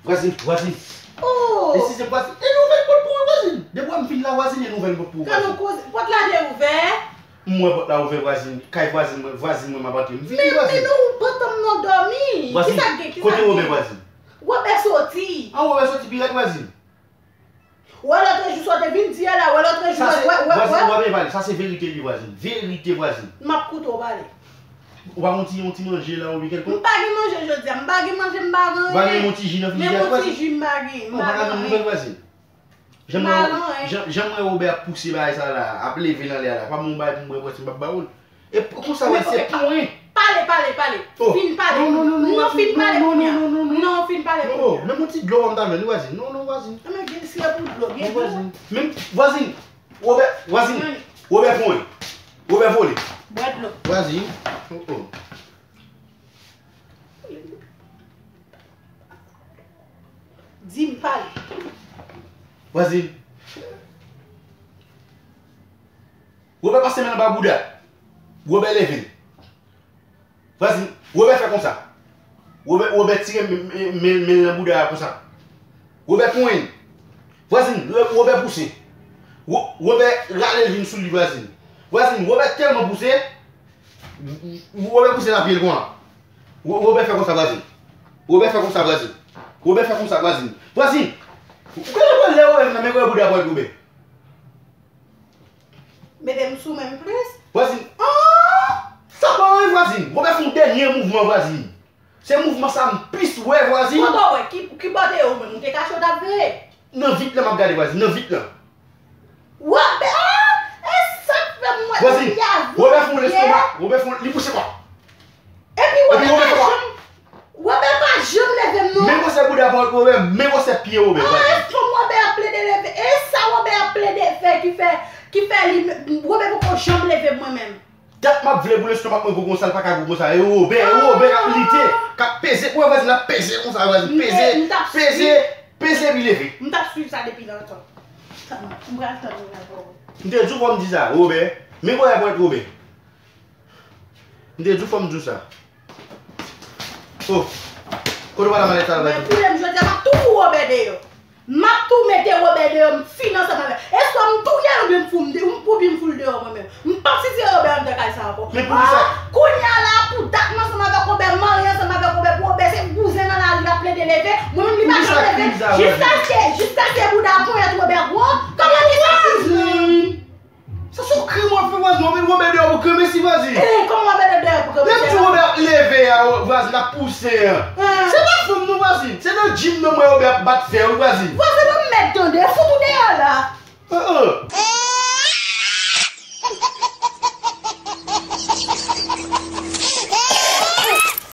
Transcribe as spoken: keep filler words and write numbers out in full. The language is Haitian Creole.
Vwazin, vwazin. Oh! Eskize m, vwazin. E nouvèl pòt pou ou, vwazin. Depi w wè m vin la, vwazin, e nouvèl pòt pou ou, vwazin. Kan nou koze, pòt la te ouvè? M wè pòt la ouvè, vwazin. Kay vwazin mwen, vwazin mwen m ap antre. M vini, vwazin. Men, men nou pantan m nan dòmi. Vwazin, kisa k gen, kisa k gen? Kote Wobè, vwazin? Wobè soti. An, Wobè soti pi rèd, vwazin. Wè lòtrejou sa w te vin di a la, wè lòtrejou, wè, wè, wè. Vwazin, w ap byen pale. Sa se verite li, vwazin. Verite, vwazin. M ap koute w pale. Ou pa yon ti, yon ti manje la, oubyen kèlkonk? M pa gen manje jodi a, m pa gen manje, m pa gen anyen. Ou pa gen yon ti ji nan frijidè a, vwazin? Menm yon ti ji m pa gen, m pa gen anyen. Non, ou pa ka jwenn nouvèl, vwazin. Jan m wè, jan, jan m wè Wobè ap pouse bagay sa la, ap leve nan lè a la, pa ban m yon bagay pou m bwè, vwazin, m p ap ba ou l. E pou, konsa, vwazin, se pwen. Pale, pale, pale. Oh. Fin pale. Non, non, non, non, non, vwazin. Fin pale kounye a. Non, non, non, non, non. Non, fin pale kounye a. Non, non, non, non, non, non, non, non, vwazin. Non, non, vwazin. Nan men gen syè pou dlo, gen dlo. Non, vwazin. Men, vwazin, Wobè, vwazin, Wobè pwen. Wobè vole. Bwè dlo. Vwazin. Oh, oh. Di m pale. Vwazin. Wobè pase men l anba bouda. Wobè leve l. Vwazin, Wobè fè konsa. Wobè, Wobè tire men, men, men, men l nan bouda a konsa. Wobè konyen l. Vwazin, Wobè pouse. Wo-, Wobè rale l vin sou li, vwazin. Vwazin, Wobè tèlman pouse, Wobè pouse nan pye l konsa. Wo-, Wobè fè konsa, vwazin. Wobè fè konsa, vwazin. Wobè fè konsa, vwazin. Vwazin, ou konnen lè Wobè vin nan men, Wobè bouda pòt Wobè. Mete m sou men m plis. Vwazin. Ah! Sa pa anyen, vwazin. Wobè fè yon dènye mouvman, vwazin. Se mouvman sa m plis wè, vwazin. Kote w wè? Ki, ki bò te ye ou menm? Ou te kache, w t ap veye? Nan vit la m ap gade, vwazin. Nan vit la. Wobè, ah! E sa k fè m wè Wobè fè yon lestomak. Wobè fè yon, li pouse kò. Epi Wobè pa janm, Wobè pa janm leve m non. Men gwosè bouda pa Wobè, men gwosè pye Wobè. Ah, e fanm Wobè ap plede leve. E sa Wobè ap plede fè ki fè, ki fè li, Wobè poko janm leve m mwen menm. Dat m ap vle pou lestomak mwen gwo konsa, l pa ka gwo konsa. E Wobè, e Wobè k ap lite, k ap peze. Ou wè vwazin ap peze konsa, vwazin. Peze, peze, peze epi leve. M t ap swiv sa depi lontan. Tann, m pral tann ou la, bro. M te di w fò m di sa, Wobè. Men gwosè bwèt Wobè. M te di w fò m di w sa. Oh. Kote w pral malèt sa la? Men kounye a m jodi a, m ap tou fout Wobè deyò. M ap tou mete Wobè deyò, m fini ansanm avè l. E swa m touye l oubyen m fou m de-, m, oubyen m fout l deyò mwen menm. M p ap sispann Wobè anndan kay sa ankò. Men poukisa? Ah, kounye a la, pou dat m ansanm avèk Wobè, m marye ansanm avèk Wobè, pou Wobè se bouzen nan lari l ap plede leve, mwen menm li pa janm leve, jiskaske, jiskaske bouda ponyèt Wobè gwo, kòman li fè? Sa se yon krim w ap fè vwazin, w ap met Wobè deyò pou granmesi vwazin. Eh, kòman w ap met Wobè deyò pou granmesi? Menm jou Wobè ap leve a, vwazin ap pouse an. Eh. Se pa fanm non vwazin, se nan jim nan m wè Wobè ap bat fè wi vwazin. Vwazin, nou mèt tande, fout ou deyò la. Eh, eh.